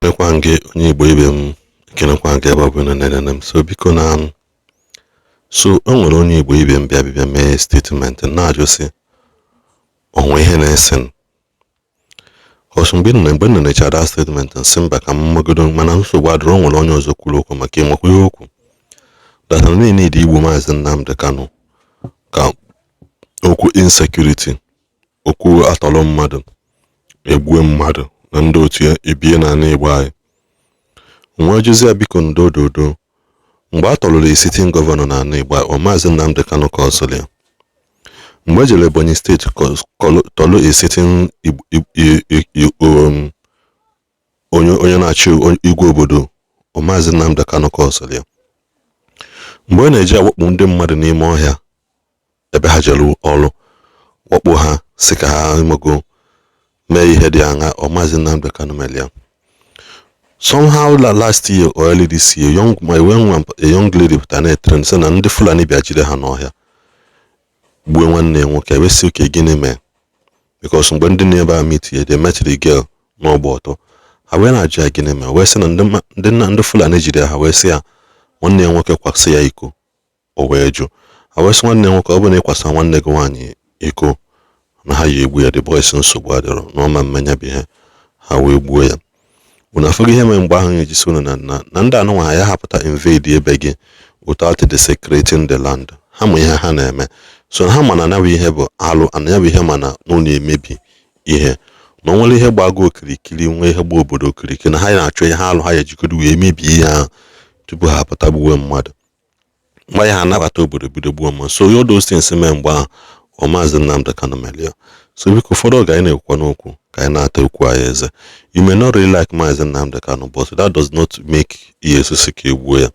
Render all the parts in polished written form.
Ekenekwa m gị, onye Igbo ibe m. Ekenekwa gị ebe ọ bụla na-enene m. So biko, na so o nwere onye Igbo ibe m bịa mee statement na-ajụ sị onwe ihe na-ese ọsọ. Mgbe m nenechara that statement, nsị mba, ka m magodo. Mana nsogbu adịrọ. O nwere onye ọzọ kwuru okwu maka ịnwekwa ihe okwu data niile dị igbu Maazị Nnamdi Kanu ka okwu insecurity, okwu atọrọ mmadụ, egbue mmadụ na ndị otu ya ebie n'ala Igbo anyị. Nwa jụzie, biko, ndo dodo, mgbe a tọrọ sitting governor n'ala Igbo, ọ Maazị Nnamdi Kanu ka ọ sịrị ya? Mgbe ejere Ebonyi Steeti tọlụ a sitting onye na-achị igwe obodo, ọ Maazị Nnamdi Kanu ka ọ sịrị ya? Mgbe ọ na-eji awakpo ndị mmadụ n'ime ọhịa ebe ha jere ọrụ, wakpo ha si ka ha mego mee ihe dị aṅa, ọ Maazị Nnamdi Kanu mere ya? Somehow last year or early this year, young my when a young lady pụtara na-etrend sị na ndị Fulani bịa jide ha n'ọhịa, gbuo nwanne ya nwoke. Wee sị, oke, gịnị mee? Because mgbe ndị na-ebe a meet ya, they met the girl n'ọgba ọtọ. Ha wee na-ajụ ya gịnị mee, wee sị na ndị Fulani jide ha, wee sị ya nwanne ya nwoke kwasị ya iko, o wee jụ. Ha wee sị nwanne ya nwoke, ọ bụ na ịkwasa nwanne gị nwaanyị iko, na ha ya egbu ya. The boys, nsogbu adịrọ n'ọma mmenya bụ ihe ha wee gbuo ya. Unu afụgo ihe mere mgbe ahụ ejisi unu na ndị anụnwa ha ya hapụta invade ebe gị without desecrating the land. Ha ma ihe ha na-eme, so ha ma na ya bụ ihe bụ alụ, ana ya bụ ihe, mana na ọ na-emebi ihe, na o nwere ihe gbago okirikiri, nwee ihe gba obodo okirikiri, na ha na-achọ ihe ha alụ ha ya ejikodo wee mebie ihe ahụ tupu ha apụta gbuwe mmadụ. Mgbe ya ha anabata obodo, bido gbuo mmadụ. So all those things mee mgbe ahụ, ọ Maazị Nnamdi Kanu mere ya? So biko, ụfọdụ oge anyị na-ekwukwa n'okwu ka anyị na-ata okwu anyị eze. You may not really like Maazị Nnamdi Kanu, but that does not make EFCC ka egbuo ya.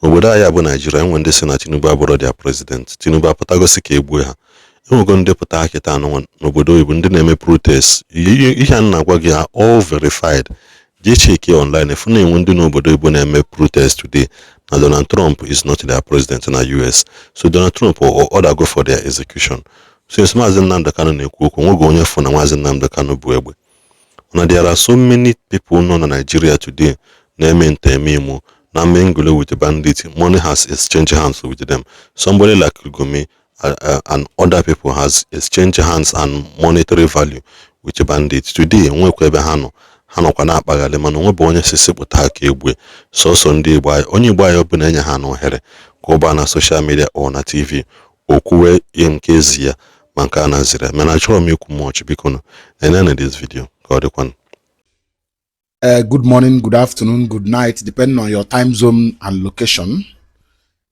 Obodo anyị bụ Naijiria, enwe ndị si na Tinubu abụrụ their president. Tinubu apụtagosi ka egbuo ha. Enwego ndị pụta kịta anụnwa n'obodo oyibo, ndị na-eme protest. Ihe a na-agwa gị are all verified. Jee check online, efu na-enwe ndị n'obodo oyibo na-eme protest today na Donald Trump is not their president na US. So Donald Trump order go for their execution. Since Maazị Nnamdi Kanu na-ekwu okwu, nweghị onye fụ na Maazị Nnamdi Kanu bụ egbe. Mana there are so many people nọ na Nigeria today na-eme nteme imo na mingle with the bandits. Money has exchanged hands with them. Somebody like Gumi and other people has exchanged hands and monetary value with the bandits today. Nwekwa ebe ha nọ, ha nọkwa na-akpagharị, mana onwe bụ onye sisi pụta ha ka egbue. Sọsọ ndị Igbo anyị, onye Igbo anyị ọbụla enye ha na ohere ka ọ gbaa na social media or na TV, okwuwe ihe nke ezi ya ma nke a na-aziri ya. Mana achọrọ m ikwu much. Biko nụ, enene this video ka ọ dịkwanụ. Good morning, good afternoon, good night, depending on your time zone and location.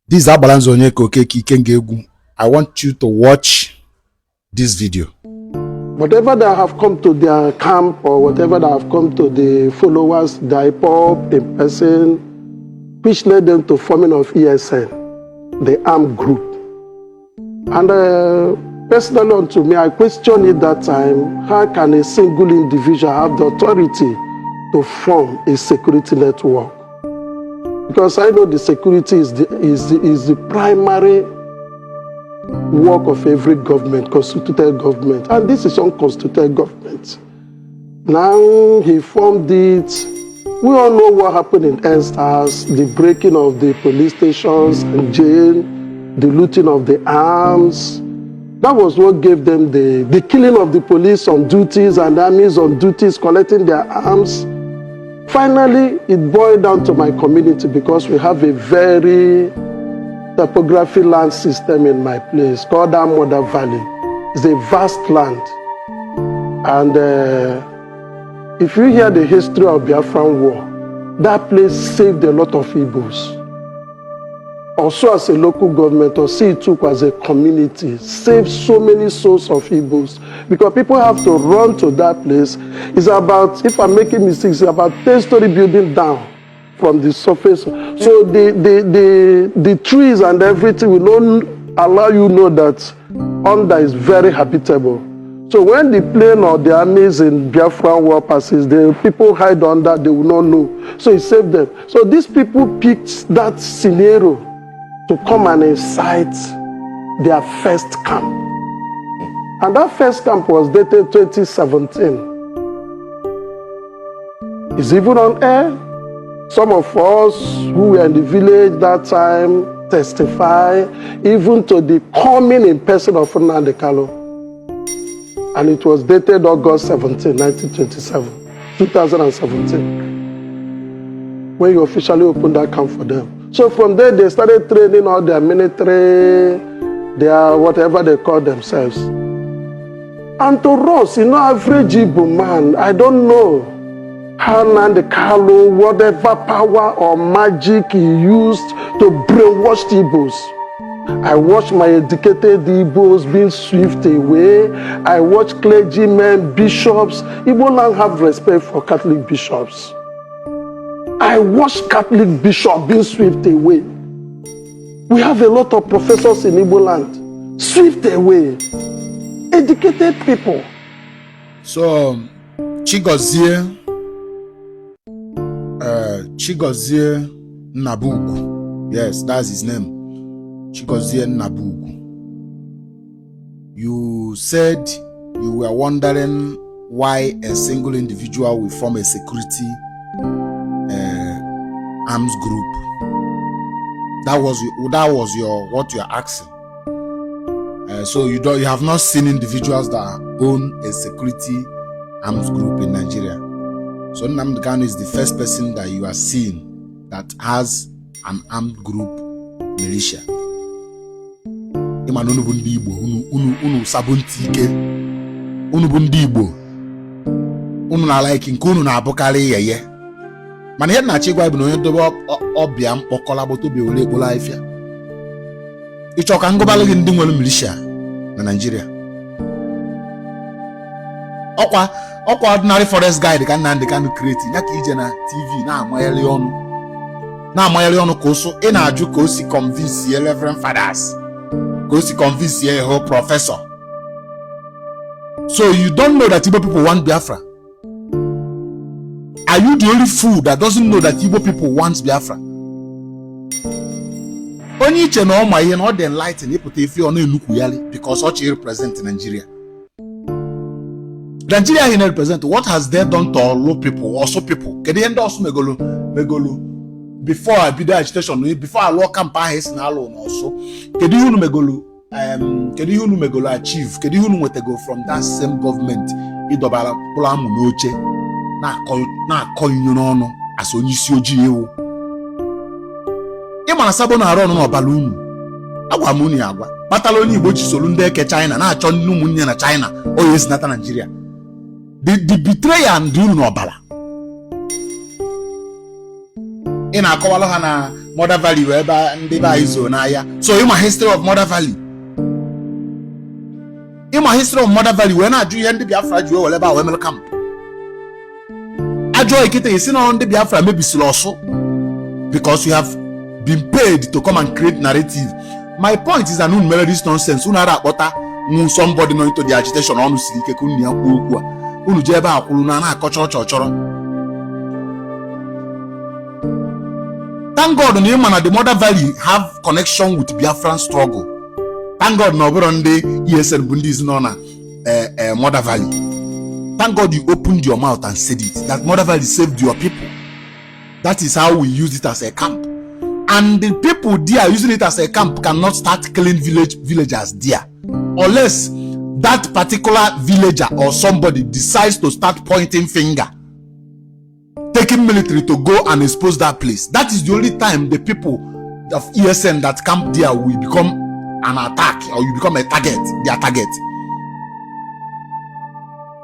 This is Agbalanze Onyeka Okeke Ikengegwu. I want you to watch this video. Whatever that have come to their camp or whatever that have come to the followers, the IPOB in person, which led them to forming of ESN, the armed group. And personally unto me, I questioned it that time, how can a single individual have the authority to form a security network? Because I know the security is the primary work of every government, constituted government. And this is unconstituted government. Now he formed it. We all know what happened in EndSARS, the breaking of the police stations and jail, the looting of the arms. That was what gave them the killing of the police on duties and armies on duties collecting their arms. Finally, it boiled down to my community because we have a very topography land system in my place called Mother Valley. It's a vast land. And if you hear the history of Biafran War, that place saved a lot of Igbos. Also as a local government, or see it took as a community, saved so many souls of Igbos. Because people have to run to that place. It's about, if I'm making mistakes, it's about 10-story building down from the surface. So the trees and everything will not allow you know that under is very habitable. So when the plane or the armies in Biafran War passes, the people hide under, they will not know. So it saved them. So these people picked that scenario to come and incite their first camp. And that first camp was dated 2017. It's even on air. Some of us who were in the village that time testify even to the coming in person of Nnamdi Kalu. And it was dated August 17, 1927, 2017, when you officially opened that camp for them. So from there, they started training all their military, their whatever they call themselves. And to us, average Igbo man, I don't know how Nnamdi Kalu, whatever power or magic he used to brainwash the Igbos. I watch my educated Igbos being swept away. I watch clergymen, bishops. Igbo land have respect for Catholic bishops. I watch Catholic bishops being swept away. We have a lot of professors in Igbo land swept away. Educated people. So Chigozie, Chigozie Nnabugu. Yes, that's his name. Chigozie Nnabugu. You said you were wondering why a single individual will form a security arms group. That was your what you are asking. So you have not seen individuals that own a security arms group in Nigeria. So Nnamdi Kanu is the first person that you are seeing that has an armed group militia. Ịma na unu bụ ndị Igbo, unu sabụ ntị ike. Unu bụ ndị Igbo, unu na-alike nke unu na-abụkarị yeye, mana ihe na-achọ ịgwa bụ na onye dobe ọbịa mkpọkọrọ agbata obi were ekporo afịa. Ịchọ ka ngụbalụ gị ndị nwere militia na Nigeria? Ọkwa ordinary forest guide ka Nnamdi Kanu create ya, ka ije na TV na-amagharị ọnụ ka ụsụ. Ị na-ajụ ka o si convince ye reverend fathers, ka o si convince ye whole professor. So you don't know that Igbo people want Biafra? Are you the only fool that doesn't know that Igbo people want Biafra? Onye iche na ọ ma ihe na ọ dị enlighten, ịpụta ife ọ na-enukwugharị because ọ chọrọ represent Nigeria. Nigeria he na-represent, what has they done to Orlu people, Orsu people? Kedu ihe ndị Ọsụ megolu before ebido agitation, before alụọ camp ahụ esi na alụ n'Ọsụ? Kedu ihe unu megolu? Kedu ihe unu megolu achieve? Kedu ihe unu nwetago from that same government ịdọbara mkpụrụ amụ n'oche na-akọ inyo n'ọnụ as onye isi ojii ewu? Ịma na sabo na-arụ ọnụ n'ọbara unu. Agwa m unu ya agwa kpatara onye Igbo ji soro ndị eke China na-achọ ndị ụmụnne na China onye ezinata Nigeria. The betrayal dị unu n'ọbara. Ị na-akọwalụ ha na Mother Valley wee ebe ndị be anyị zoo n'ahịa. So ịma history of Mother Valley, ịma history of Mother Valley, wee na-ajụ ihe ndị Biafra ji wee were ebe a wee mere camp. Ajụọ ikete esi na ndị Biafra mebisiri Ọsụ because you have been paid to come and create narrative. My point is that unu mere this nonsense, unu ara akpọta nwu somebody nọ into the agitation ọnụ siri ike ka unu ya kwuo okwu a. Unu jee ebe a kwuru na na-akọcha ọchọ chọrọ. Thank God na ịma na the Mother Valley have connection with Biafran struggle. Thank God na ọ bụrụ ndị ESN bụ ndị izi nọ na Mother Valley. Thank God you opened your mouth and said it, that Mother Valley saved your people. That is how we use it as a camp, and the people there using it as a camp cannot start killing villagers there unless that particular villager or somebody decides to start pointing finger, taking military to go and expose that place. That is the only time the people of ESN that camp there will become an attack or you become a target, their target.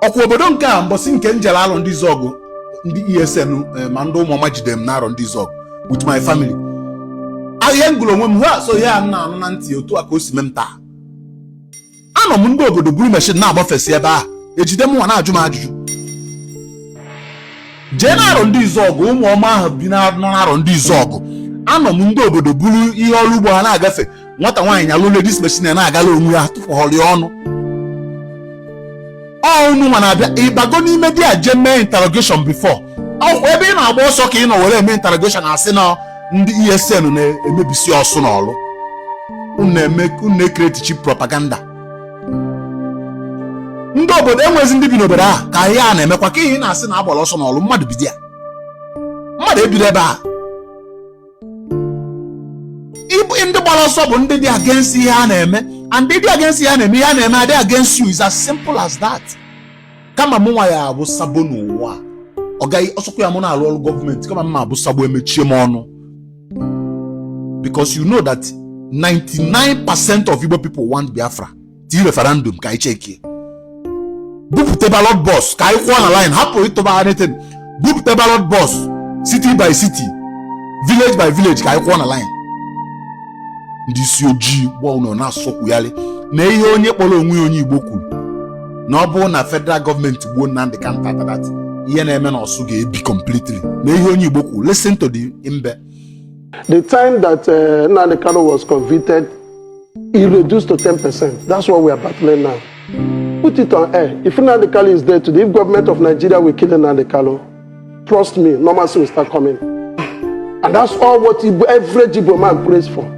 Ọkwa obodo nke a, mbọsị nke njere alụ ndị zọgụ ndị ESN, ma ndị ụmụọma jidere m na-arọ ndị zọgụ with my family. Ahịa ngụrụ onwe m hụ so ihe a m na-anụ na ntị otu a ka o si mee m taa. Anọ m, ndị obodo buru machine na-agbafesi ebe ahụ, ejide m nwa na-ajụ m ajụjụ. Jee na-arọ ndị Izọgụ, ụmụ ọma ahụ bi nọ na-arọ ndị Izọgụ. Anọ m, ndị obodo buru ihe ọrụ ugbo ha na-agafe, nwata nwaanyị nyalụ ladies machine na-agala onwe ya, tụpụghọrọ ya ọnụ. Ọ unu nwa na-abịa ịbago n'ime di a jee mee interrogation before. Ọ ebe ị na-agba ọsọ ka ị nọ were eme interrogation, asị na ndị ESN na-emebisi Ọsụ n'Ọlụ. Unu na-eme, unu na-ecreate cheap propaganda. Ndị obodo enwezi ndị bi n'obodo ahụ ka ihe a na-emekwa ka ihe ị na-asị na agbara ọsọ n'Ọlụ mmadụ bido ya. Mmadụ ebido ebe a. Ndị gbara ọsọ bụ ndị dị against ihe a na-eme, and ndị dị against ihe a na-eme, ihe a na-eme adị against you. Is as simple as that. Kama mụ nwa ya abụ sabo n'ụwa a, ọ gaghị ọsọkwa ya mụ na-alụ ọrụ gọọmenti, kama mma abụ sabo, emechie m ọnụ, because you know that 99% of Igbo people want Biafra. Tii referendum ka anyị chekie, bupụte ballot box ka anyị kwụọ na line, hapụ ịtụba anything, bupụte ballot box city by city, village by village, ka anyị kwụọ na line. Ndị isi ojii gba ụnọ na-asọkwugharị na ihe onye kpọrọ onwe ya onye Igbo kwuru na ọ bụrụ na federal gọọmenti gbuo Nnamdi Kanu that ihe na-eme na Ọsụ ga-ebi completely, na ihe onye Igbo kwuru. Listen to the mbe. The time that Nnamdi Kanu was convicted, he reduced to 10%. That's what we are battling now. Put it on air. If Nnamdi Kanu is there today, if government of Nigeria will kill Nnamdi Kanu, trust me, normalcy will start coming. And that's all what Igbo, every Igbo man prays for.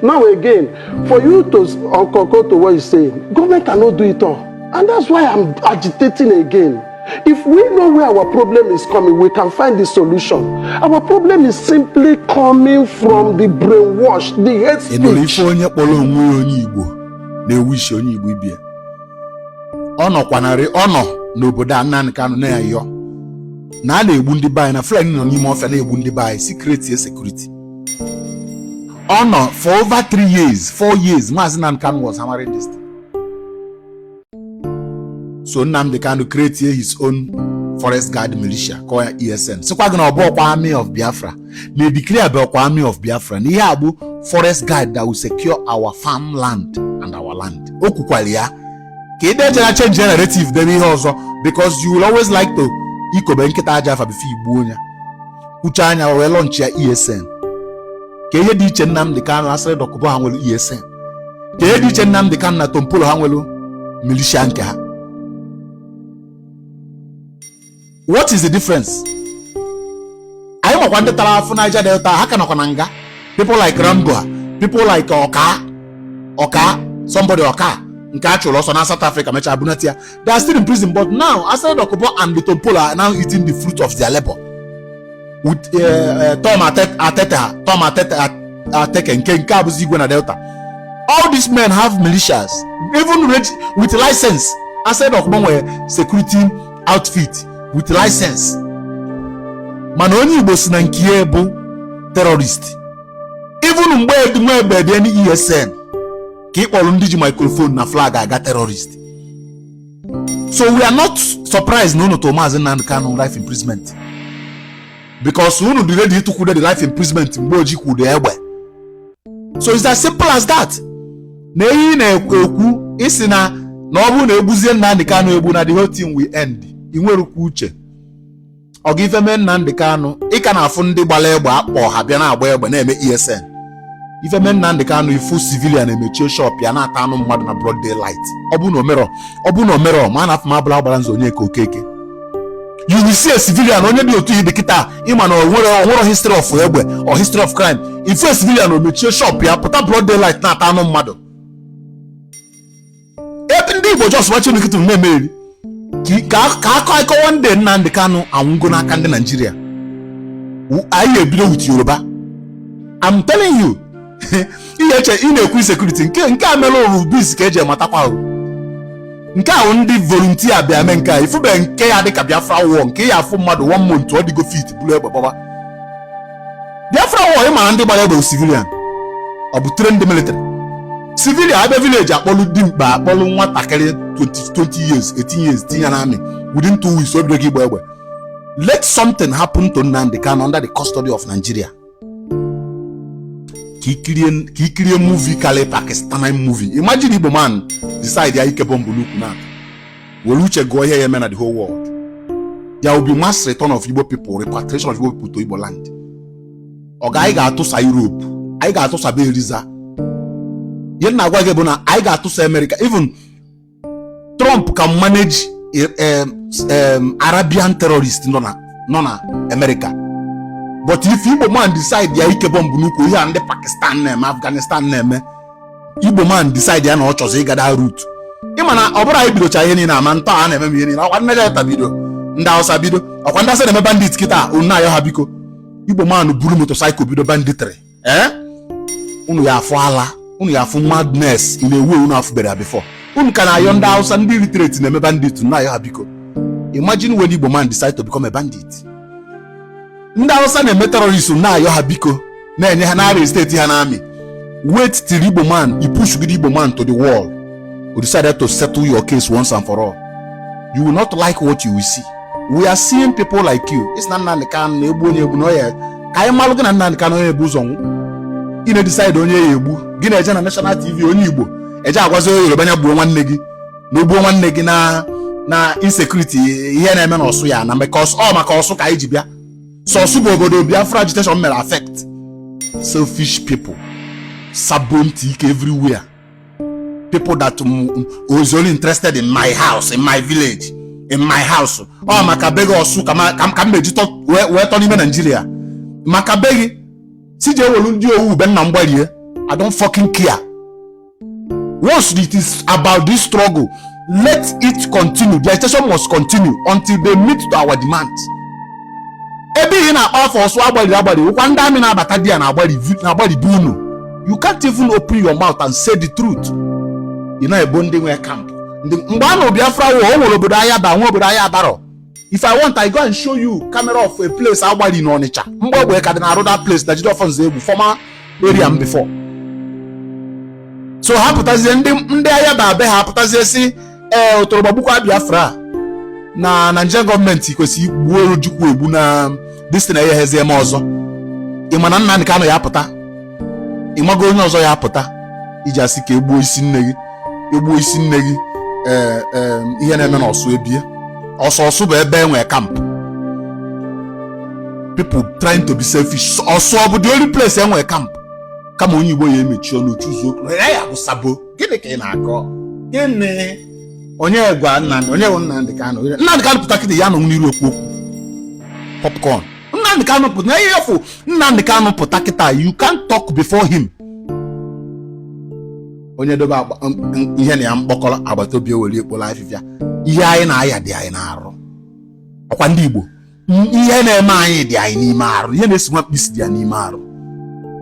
Now again, for you to concur to what you're saying, government cannot do it all. And that's why I'm agitating again. If we know where our problem is coming, we can find the solution. Our problem is simply coming from the brainwash, the hate Ị nụrụ speech. ife onye kpọrọ onwe ya onye Igbo na-ewu isi onye Igbo ibie. Ọ nọkwanarị, ọ nọ n'obodo a Nnamdi Kanu na-ayọ na a na-egbu ndị be anyị, na Fulani nọ n'ime ọfịa na-egbu ndị be anyị, si create security. Ọ nọ for over 3 years, 4 years, Maazị Nnamdi Kanu was hammering this thing. So Nnamdi Kanu create his own forest guard militia, kọọ ya ESN, sịkwa gị na ọ bụ ọkwa army of Biafra, na edeclare bụ ọkwa army of Biafra, na ihe a bụ forest guard that will secure our farmland and our land. O kwukwara ya ka ị dejera change narrative, debe ihe ọzọ, because you will always like to ikobe nkịta aja afa before igbuo ya. Kwucha anya wee launch ya ESN. Ka ihe dị iche Nnamdi Kanu Asari Dokubo ha nwere ESN, ka ihe dị iche Nnamdi Kanu na Tompolo ha nwere militia nke ha, what is the difference? Anyị makwa ndị tara afụ Niger Delta, ha ka nọkwa na nga. People like Rambo ha, people like Ọka Ọka, somebody Ọka nke a chụrụ ọsọ na South Africa, mechaa bunata ya. They are still in prison, but now Asari Dokubo and the Tompolo are now eating the fruit of their labor with Tom Atete ha, Tom Atete Ateke nke abụzi igwe na Delta. All these men have militias, even with license. Asari Dokubo nwere security outfit with license, mana onye Igbo si na nke ya bụ terrorist. Even mgbe nwa egbe dị ESN ka ị kpọrọ ndị ji microphone na flag aga terrorist. So we are not surprised na unu tụrụ Maazị Nnamdi Kanu life imprisonment, because unu dị ready ịtụkwude the life imprisonment mgbe oji kwudo egbe. So it's as simple as that. Na ehi na-ekwu isi na ọ bụrụ na egbuzie Nnamdi Kanu egbu, na the whole thing will end. Ị nwerukwa uche ọ ga ife mee Nnamdi Kanu, ị ka na-afụ ndị gbara egbe akpọ ha bịa na-agba egbe na-eme ESN. Ife mee Nnamdi Kanu, ifu civilian emechie shop ya na-ata anụ mmadụ na broad daylight. Ọ bụ na omero, ọ bụ na omero ma a na-afụ m abụla agbara nzọ onye ka Okeke. You will see a civilian, onye dị otu dị kịta, ịma na onwere history of egbe or history of crime. Ifu a civilian, omechie shop ya, pụta broad daylight na-ata anụ mmadụ. Ebe ndị Igbo just watching nkịtị na-emeri ka akọ akọ. One day Nnamdi Kanu anwụgo n'aka ndị Naijiria, anyị ebido with Yoruba. I'm telling you. Ihe eche ị na-ekwu security nke a mere oru bis ka eji amatakwa o. Nke ahụ ndị volunteer bịa mee nke a, ifube nke ya dịka Biafra War, nke ya afụ mmadụ one month ọ dịgo fit bụrụ egbe gbaba. Biafra War, ị mara ndị gbara egbe civilian, ọ bụ trained military civilian abịa village akpọlụ dimkpa, akpọlụ nwatakịrị 20 20 years, 18 years, tinye na army, within 2 weeks o bido gị igba egbe. Let something happen to Nnamdi Kanu under the custody of Nigeria, ka ikirie movie karị Pakistani movie. Imagine Igbo man decide ya ike bọmbụ n'ukwu na were uche gụọ ihe ya eme na the whole world. There will be mass return of Igbo people, repatriation of Igbo people to Igbo land. Ọga, anyị ga-atụsa Europe, anyị ga-atụsa be Eliza. Ihe m na-agwa gị bụ na anyị ga-atụsa America. Even Trump can manage Arabian terrorist nọ na America, but if Igbo man decide ya ike bọmbụ n'ukwu, ihe a ndị Pakistan na-eme, Afghanistan na-eme, Igbo man decide ya na ọ chọzọ ịgada route, ịma na ọ bụrụ anyị bidocha ihe niile ama ntọ a na-eme m ihe niile ọkwa Niger Delta bido. Ndị Hausa bido, ọkwa ndị Hausa na-eme bandit kịta, unu na-ayọ ha biko. Igbo man buru motorcycle bido banditry, ee, unu ya afụ ala, unu ya afụ madness ị na-ewu unu afụbere ya before. Unu ka na-ayọ ndị Hausa, ndị illiterate na-eme bandit, unu na-ayọ ha biko. Imagine when Igbo man decide to become a bandit. Ndị Hausa na-eme terrorist, unu na-ayọ ha biko, na-enye ha na state ha na army. Wait till Igbo man, you push Igbo man to the wall, you decided to settle your case once and for all. You will not like what you will see. We are seeing people like you. It's not Nnamdi Kanu na-egbu onye egbu na onye ka anyị malụ gị na Nnamdi Kanu onye ebu ụzọ nwụ. Ị na-decide onye ya egbu gị, na-eje na national TV, onye Igbo eje agwazi onye Yoruba ya gbuo nwanne gị, na ogbuo nwanne gị na insecurity ihe na-eme n'Ọsụ ya na because ọ maka Ọsụ ka anyị ji bịa. So Ọsụ bụ obodo Biafra agitation mere affect. Selfish people, sabo ntị ike everywhere, people that was only interested in my house, in my village, in my house. Ọ maka be gị Ọsụ ka m meji wee tọ n'ime Naijiria maka be gị si jee welu ndị owu be nna m gbarie. I don't fucking care. Once it is about this struggle, let it continue. The agitation must continue until they meet to our demands. Ebe ihe na-akpa afọ Ọsụ agbaliri agbali ụkwa, ndị amị na-abata di ya na-agbali be unu. You can't even open your mouth and say the truth. Ị na-ebo ndị nwe camp, ndị mgbe a nụ Biafra war, o nwere obodo ahịa ba nwe obodo ahịa abarọ. If I want, I go and show you camera of a place agbali n'Ọnịcha mgbe ogbe ka dị na-arụ that place na Jideofor Nzeogwu, former area m before. So ha pụtazie, ndị ahịa ba be ha pụtazie si ee otorogbabukwa Biafra na Nigerian gọọmenti kwesịrị igbuo Ojukwu egbu na this thing eyeghezi eme ọzọ. Ị ma na Nnamdi Kanu ya apụta, ịmago onye ọzọ ya apụta iji asị ka egbuo isi nne gị, egbuo isi nne gị. Ee ee, ihe na-eme n'Ọsụ ebie ọsọ. Ọsụ bụ ebe enwe camp. People trying to be selfish. Ọsụ ọ bụ the only place enwe camp? Kama onye Igbo ya emechi ọnụ chuzuo ya, ya bụ sabo. Gịnị ka ị na-akọ? Gịnị? Onye gwa Nnamdi? Onye bụ Nnamdi Kanu? Nnamdi Kanu pụta kịta, ya nọ n'iru okwu okwu popcorn. Nnamdi Kanu pụta ihe efu. Nnamdi Kanu pụta kịta, you can't talk before him. Onye dobe ihe na ya mkpọkọrọ agbata obi ewere ekpola afịfịa. Ihe anyị na-aya dị anyị na-arụ. Ọkwa ndị Igbo, ihe na-eme anyị dị anyị n'ime arụ. Ihe na-esi nwa mkpịsị dị ya n'ime arụ.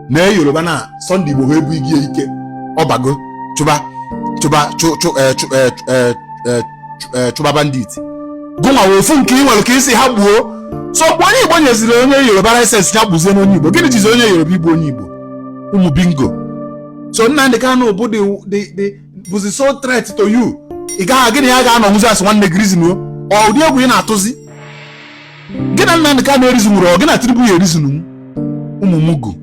Na Yoruba na Sunday Igbo ha ebu igi ike ọbago chụba chụba chụ chụ eh, chụ eh, eh, eh, chụba bandit. Gụnwa wee ofu nke ị nwere ka isi ha gbuo. So mgbe onye Igbo nyeziri onye Yoruba license ya gbuzie n'onye Igbo, gịnị jizi onye Yoruba igbu onye Igbo? Ụmụ bingo. So Nnamdi Kanu bụ the bụzi so threat to you. Ị gaghị, gịnị ya ga-anọ nwụzi asị nwanne gị reason o? Ọ ụdị egwu ị na-atụzi gị na Nnamdi Kanu erizinwuru, ọ gị na Tinubu ya erizinwu? Ụmụ mugu.